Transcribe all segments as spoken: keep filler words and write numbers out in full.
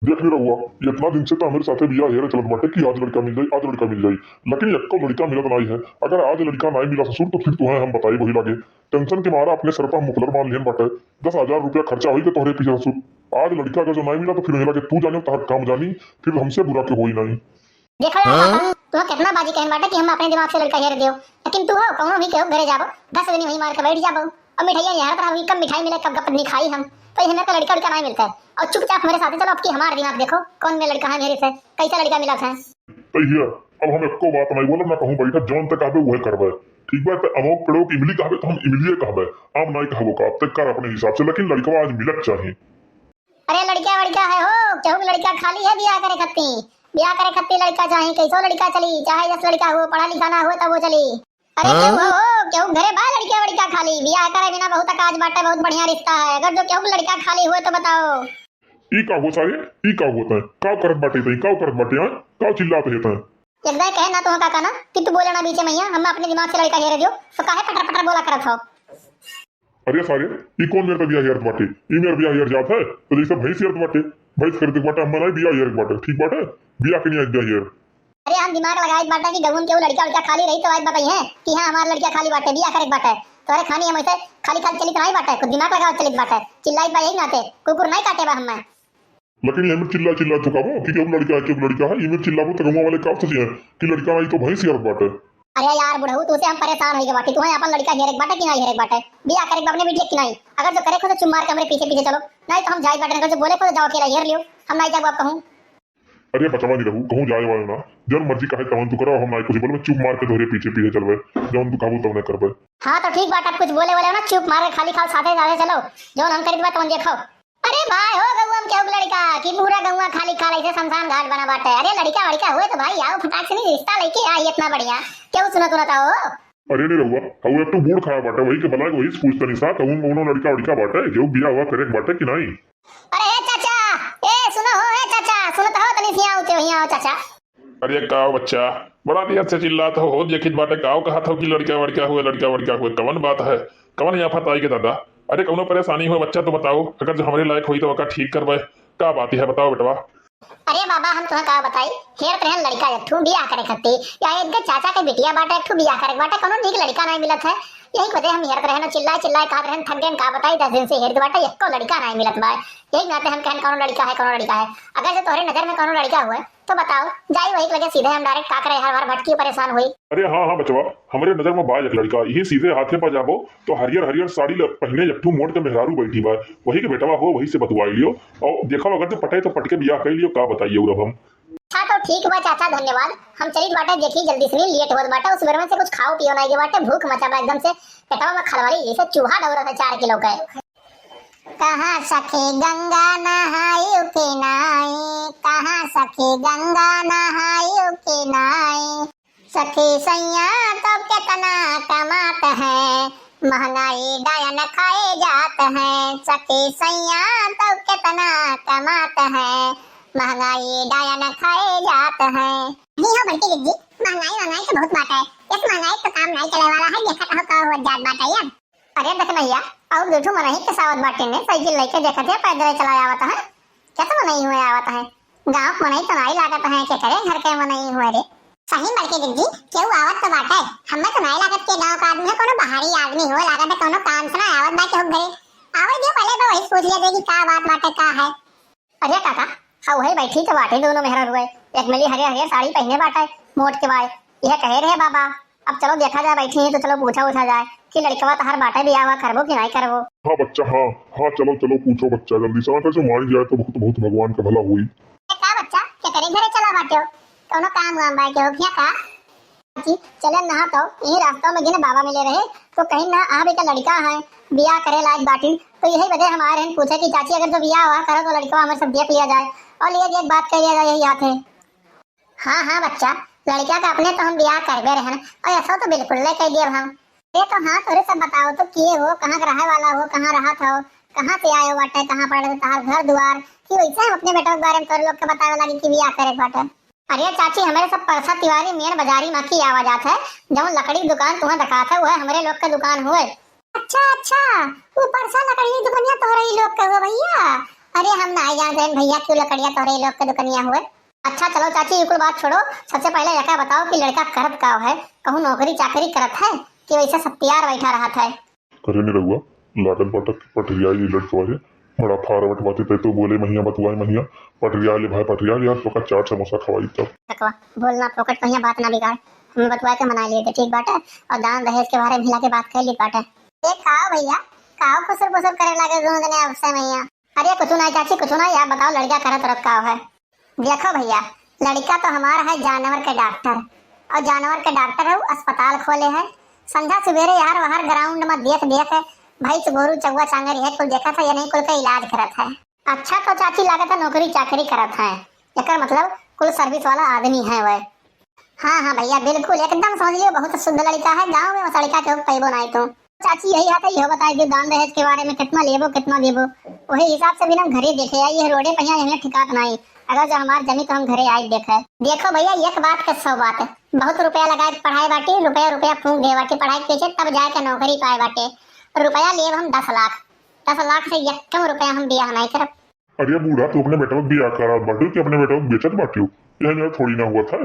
देख निरहुआ, इतना दिन से तो हमरे साथे बियाह हेरे चलत बाटे कि आज लड़का मिल जाई, आज लड़का मिल जाई, लेकिन एक्को लड़का मिलत नाई है। अगर आज लड़का नाई मिला ससुर, तो फिर तुहें हम बताई वही लागे। टेंशन के मारा अपने सर पर मुफलर बांध लिहन बाटे। दस हजार रुपया खर्चा होई के तोहरे पीछे ससुर। आज लड़का अगर जो नाई मिला, तो फिर वही लागे तू जाने, तोहर काम जानी, फिर हमसे बुरा के होई नाई। देखो यार पापा, तुहा कितना बाजी कहन बाटे कि हम अपने दिमाग से लड़का हेर देव, लेकिन तू हो कौनो भी केहू घरे जाबो, दस दिन वहीं मार के बैठ जाबो। और मिठाइयाँ यहाँ पर हुई, कब मिठाई मिले, कब गप नहीं खाई हम। तो ये हमें तो लड़का उड़का नहीं मिलता है। और चुपचाप मेरे साथ चलो, अब की हमारा दिमाग देखो, कौन में लड़का है मेरे से, कैसा लड़का मिला था। तो ये अब हम एको बात नहीं बोलब ना कहूँ बैठा, जौन तक कहबे वह करबे। ठीक बा, तो अमोक पेड़ों की इमली कहबे तो हम इमलिए कहबे, आम नहीं कहबो का। अब तक कर अपने हिसाब से, लेकिन लड़का आज मिलत चाहिए। अरे लड़का वड़का है हो, केहू के लड़का खाली है बियाह करे खत्ती? बियाह करे खत्ती लड़का चाही, कैसो लड़का चली, चाहे दस लड़का हो, पढ़ा लिखा ना हो तब वो चली। अरे हाँ? केहू हो, हो, केहू घरे बा लड़का वड़का खाली? बियाह करे बिना बहुत अकाज बाटे, बहुत बढ़िया रिश्ता है, अगर जो केहू के लड़का खाली हुए तो बताओ। ई का हो सारे, ई का होत है? का करत बाटे तई? का करत बाटे, हाँ? का चिल्लात है तई? एक दाई कहे ना तो का कहना कि तू बोले ना बीचे मैया, हम अपने दिमाग से लड़का हेरे दियो, तो काहे पटर पटर बोला करत हो? अरे सारे, ई कौन मेरे पे बिया हेरत बाटे? ई मेरे बिया हेर जात है, तो जैसे भैंस हेरत बाटे, भैंस खरीदे के बाटे, हम नहीं बिया हेर के बाटे, ठीक बाटे? बिया के नहीं आज बिया हेर। अरे हम दिमाग लगाए बाटे कि गवन केहू लड़का उड़का खाली रही तो आज बताई है कि हाँ हमारा लड़का खाली बाटे, बिया करे के बाटे। तोरे खानी हम ऐसे खाली खाली चलित नहीं बाटे, कुछ दिमाग लगाओ चलित बाटे। चिल्लाई बा यही नाते, कुकुर नहीं काटे बा हमें। लेकिन ये में चिल्ला चिल्ला चुकाबो कि केहू लड़का है, केहू लड़का है, ये में चिल्लाबो तो गौवा वाले का सोचिए कि लड़का नहीं तो भैंस हेरत बाटे। अरे यार बुढ़ऊ, तू से हम परेशान होई के बाटी, तुम्हें अपन लड़का हेरे के बाटे कि नहीं हेरे के बाटे? बिया करे के बाप ने बिटिया कि नहीं? अगर जो करे को तो चुप मार के हमरे पीछे पीछे चलो, नहीं तो हम जाए बाटे, अगर जो बोले को तो जाओ अकेला हेर लियो, हम नहीं जाब कहूँ। अरे बचवा निरहू, कहूँ जाए वाले ना, जौन मर्जी कहे तवन तू करो, हम नहीं कुछ बोलबे, चुप मार के तोहरे पीछे पीछे चलबे, जौन तू कहबू तवने करबे। हाँ तो ठीक बात, अब कुछ बोले वाले ना, चुप मार के खाली खाल साथे साथे चलो, जौन हम करित बा तवन देखो। अरे भाई हो गौवा में केहू के लड़का कि पूरा गौवा खाली खाल ऐसे शमशान घाट बना बाटे। अरे लड़का वड़का हुए तो भाई आओ फटाक से नहीं रिश्ता लेके आई इतना बढ़िया, केहू सुनत उनत हो। अरे निरहुआ, हऊ एक तो बूढ़ खड़ा बाटे, वही के बला के वही से पूछता नहीं सा, कहूँ कौनो लड़का वड़का बाटे, केहू बिया हुआ करे के बाटे कि नहीं? अरे ए चाचा, ए सुनो हो, ए चाचा, सुनत हो तनी सिया उते वही आओ चाचा। अरे का बच्चा, बड़ा देर से चिल्लात हो, हो देखित बाटे, काव कहत हो कि लड़का वड़का हुए, लड़का वड़का हुए, कवन बात है, कवन आफत आई के दादा? अरे कौनो परेशानी हुए बच्चा तो बताओ, अगर जो हमरे लायक होई तो ओका ठीक करबे। का बात है बताओ बेटवा। अरे बाबा हम तुहें का बताई, हेरत रहन लड़का एक ठू बियाह करे खत्ती, या एक चाचा के बिटिया बाटे, एक ठू बियाह करे बाटे, कौनो नीक लड़का नहीं मिलत है। यही बदे हम हेरत रहन, चिल्लाए चिल्लाए कहत रहन, थक गए, का बताई, दस दिन से हेरत बाटे, एको लड़का नहीं मिलत बा। यही नाते हम कहन कौनो लड़का है, कौनो लड़का है। अगर जो तोहरे नजर में कौनो लड़का हुए तो बताओ, जाई वही के लगे सीधे हम direct, का करे हर हर भटकी परेशान हुई। अरे हाँ हाँ बचवा, हमरे नजर में बा एक लड़का, यही सीधे हाथे पा जाबो तो हरियर हरियर साड़ी ल-, पहिने एक ठू मोट के मेहरारू बैठी बा, वही के बेटवा हो, वही से बतुआई लियो। और देखो अगर जो पटे तो पटके बियाह कर लियो, का बताइए और अब हम। अच्छा तो ठीक बा चाचा, धन्यवाद। हम चलित बाटे, देखी जल्दी से नहीं लेट होत बाटे, उस बेर में से कुछ खाओ पियो नहीं के बाटे, भूख मचा बा एकदम से, पेटवा में खलवाली जैसे चूहा दौड़त है चार किलो के। कहाँ सखी गंगा नहाई के नाई, कहाँ सखी गंगा नहाई के नाई। सखी सैया तो कितना कमात है, महंगाई डायन खाए जात है। सखी सैया तो कितना कमात है, महंगाई डायन खाए जात है। नहीं हो बड़की दीदी, महंगाई वहंगाई तो बहुत बात है, इस महंगाई तो काम नहीं चले वाला है, देखा कहो का हो जात बात है अब। अरे देख भैया, और दू ठो मनई के सावत बाटे ने, साइकिल लेके देखत है, पैदल चला आवत है। केतना मनई हुए आवत है? गाँव के मनई तो नाई लागत है, के करे घर के मनई हुए रे। सही बड़की दीदी, केहू आवत तो बाटे, हमें तो नाई लागत के गाँव का आदमी है, कोनो बाहरी आदमी हुए लागत है, कोनो काम से ना आवत बा केहू घरे। आवे दियो पहले बा वही पूछ लिया जाए कि का बात बाटे, का है। अरे काका, हाँ वही बैठी तो बाटे दोनों मेहरारू हुए, एक मिली हरियर हरियर साड़ी पहने बाटे, मोट के बाय, यह कहे रहे बाबा। अब चलो देखा जाए, बैठी है तो चलो पूछा उछा जाए कि लड़कवा तहार बाटे बियाह हुआ करबो कि नहीं करबो? हाँ बच्चा, हाँ, हाँ, चलो, चलो पूछो बच्चा, जल्दी से, हाँ, कैसे मान जाए तो बहुत, बहुत भगवान का भला हुई। ए, का बच्चा, के करे घरे चला बाटे हो? कौनो काम वाम बा के हो क्या का? चाची, चले नहा तो यही रास्ता में गिने बाबा मिले रहे, तो कहीं ना आप एक लड़का है, बियाह करे लायक बाटिन, तो यही वजह हम आए रहन पूछे कि चाची अगर जो बियाह हुआ करो तो लड़कवा हमारे सब देख लिया जाए और लिए एक बात कह लिया जाए, यही हाथ है। हाँ, हाँ बच्चा, लड़का का अपने तो हम बियाह करबे रहन, और ऐसा तो बिल्कुल नहीं कह दिया हम। ये तो हाँ, तोरे सब बताओ तो किए हो, कहाँ के रहे वाला हो, कहाँ रहत हो, कहाँ से आए हो बाटे, कहाँ पड़े तहार घर दुआर, कि वैसे हम अपने बेटा के बारे में तोरे लोग के बतावे लागी कि बियाह करे के बाटे। अरे चाची, हमारे सब परसा तिवारी मेन बाजारी में की आवा जात है, जौन लकड़ी की दुकान तुम्हें दिखात है, वह हमारे लोग के दुकान हुए। अच्छा, अच्छा, वो परसा लकड़ी की दुकानिया तोहरे ही लोग के हुए भैया? अरे हम नाहीं जानत रहन भइया कि लकड़िया तोहरे लोग के दुकनिया हुए। अच्छा चलो चाची, ई कुल बात छोड़ो, सबसे पहिले एका बताओ कि लड़का करत का है, कहूँ नौकरी चाकरी करत है कि वैसे सत्यार बैठा रहत है? करे निरहुआ, लागत बाटे कि पटरियाई ई लड़कवा है, बड़ा फारवट बाटे, तै तो बोले महिया बतुआए महिया, पटरिया ले भाई पटरिया ले, आज तोका चाट समोसा खवाई तब। लड़कवा, बोलना फोकट महिया, बात ना बिगाड़, हमें बतुआ के मना लिए थे, ठीक बाटे, और दान दहेज के बारे में हिला के बात कर ली बाटे। ए काओ भइया, काओ खुसर फुसर करे लागे दोनों जने आपसे महिया? अरे कुछ नाहीं चाची, कुछ नाहीं, आप बताओ लड़का करत रत का है? देखो भइया, लड़का तो हमार है जानवर के डॉक्टर, और जानवर के डॉक्टर है, उ अस्पताल खोले है। संझा सुबेरे यार वहार ग्राउंड में देख देख भैंस गोरू चौवा चांगर यह कुल देखत है, ये नहीं कुल का इलाज करत है। अच्छा तो चाची लागत है नौकरी चाकरी करत है, एकर मतलब कुल सर्विस वाला आदमी है वह। हाँ हाँ भइया, बिल्कुल एकदम समझ लियो, बहुत शुद्ध लड़का है, गाँव में वस लड़का केहू पैबो नाहीं तू। चाची यही हाथ है, इहो बताई दियो दान दहेज के बारे में, कितना लेबो कितना देबो, वही हिसाब से भी हम घरे देखे आई। ये रोडे पहिया हमें ठिकात नाहीं, अगर जो हमार जमी तो हम घरे आई देखे। देखो भइया, एक बात के सौ बात, बहुत रुपया लगाए के पढ़ाई बाटी, रुपया रुपया फूंक दे बाटी पढ़ाई के पीछे, तब जाके नौकरी पाए बाटे। रुपया लेब हम दस लाख, दस लाख से एक रुपया हम बियाह नाहीं करब। अरे बूढ़ा, तू अपने बेटवा के बियाह करावत बाटियो कि अपने बेटवा के बेचत बाटियो? यह मेरा थोड़ी ना हुआ था।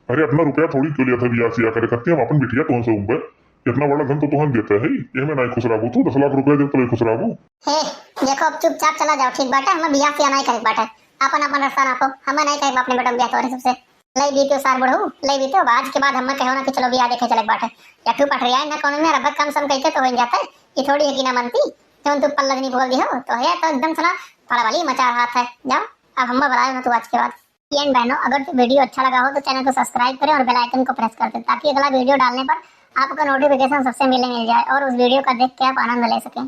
अरे इतना रुपया थोड़ी क्यों लिया था बियाह सियाह करे खातिर, हम अपन बिटिया तुहन से उम्बे, इतना बड़ा धन तो तुहन देते है, यह में नाहीं खुश रहबू तू, दस लाख रुपया दे तो खुश रहबू। हे, देखो अब चुपचाप चला जाओ, ठीक बाटे, हमें बियाह सियाह नाहीं करे बाटे, अपन अपन रास्ता नापो, हमें नाहीं करे अपने बेटवा के बियाह तोरे सबसे। लई बीतो सार बुढ़ऊ, लई बीतो, अब आज के बाद हमें कहो ना कि चलो बियाह देखे चले बाटे, या तू पटरिया ना कोनो में रबर कम सम कह के तो हो जाता है, ये थोड़ी है कि ना मनती, जौन तू पल्लदनी बोल दिहो, तो है तो एकदम सला पड़बली मचा रहा था। जाओ, अब हम बुलाए ना तू आज के बाद। एंड बहनों, अगर तो वीडियो अच्छा लगा हो तो चैनल को सब्सक्राइब करें और बेल आइकन को प्रेस कर दें, ताकि अगला वीडियो डालने पर आपको नोटिफिकेशन सबसे मिले मिल जाए और उस वीडियो का देख के आप आनंद ले सकें।